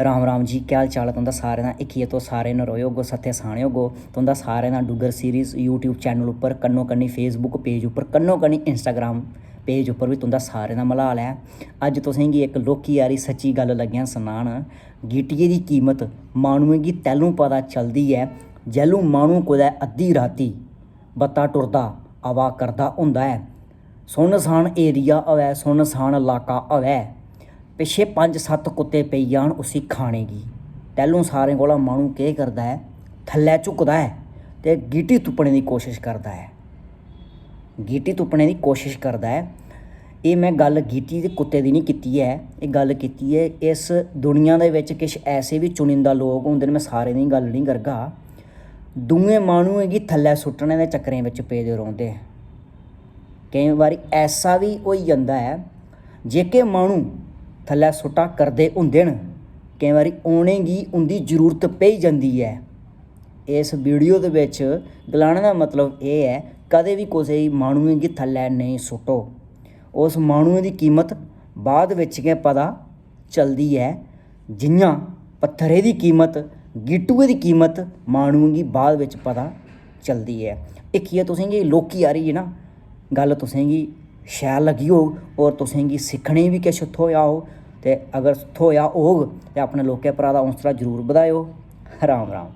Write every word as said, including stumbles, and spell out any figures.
राम राम जी, केह् हाल चाल ऐ तुं'दा सारें दा? इक्कियै तुस सारे नरोए होगो, सत्थे साने होगो। तुं'दा सारें दा डुग्गर सीरीज YouTube चैनल उप्पर, कन्नो कन्नी Facebook पेज उप्पर, कन्नो कन्नी Instagram पेज उप्पर बी तुं'दा सारें दा मलाल ऐ। अज्ज तुसेंगी इक लौह्की हारी सच्ची गल्ल लग्गेआं सनान। गीटिये दी कीमत माह्नुएं गी तैह्लूं पता चलदी ऐ, जैह्लूं माह्नू कुतै अद्धी रातीं बत्ता टुरदा आवा करदा होंदा ऐ। सुनसान एरिया होऐ, सुनसान लाका होऐ, पिच्छे पंज सत्त कुत्ते पेई जान उसी खाने गी। तैह्लूं सारें कोला माह्नू केह् करदा ऐ, थल्लै झुकदा ऐ ते गीटी तुप्पने दी कोशश करदा ऐ। गीटी तुप्पने दी कोशश करदा ऐ। एह् में गल्ल गीटी ते कुत्ते दी निं कीती ऐ, एह् गल्ल कीती ऐ इस दुनिया दे बिच किश ऐसे बी चुनिंदा लोक होंदे न, में सारें दी गल्ल निं करगा, दूए माह्नुएं गी थल्लै सुट्टने दे चक्करें बिच पेदे रौंह्दे। केईं बारी ऐसा बी होई जंदा ऐ, जेह्के माह्नू थल्लै सुट्टा करदे होंदे न, केईं बारी उ'नेंगी उं'दी जरूरत पेई जंदी ऐ। इस वीडियो दे बिच गलाने दा मतलब एह् ऐ, कदें बी कुसै गी माह्नुएं गी थल्लै नेईं सुट्टो। उस माह्नुएं दी कीमत बाद बिच गै पता चलदी ऐ, जि'यां पत्थरै दी कीमत, गीटुए दी कीमत माह्नुएं गी बाद बिच पता चलदी ऐ। इक्कियै तुसेंगी लौह्की हारी ना गल्ल तुसेंगी शैल लग्गी होग और तुसेंगी सिक्खने गी बी किश थ्होएआ होग, ते अगर थ्होएआ होग ते अपने लोकें भ्राऽ दा हौंसला जरूर बधाएओ। राम राम।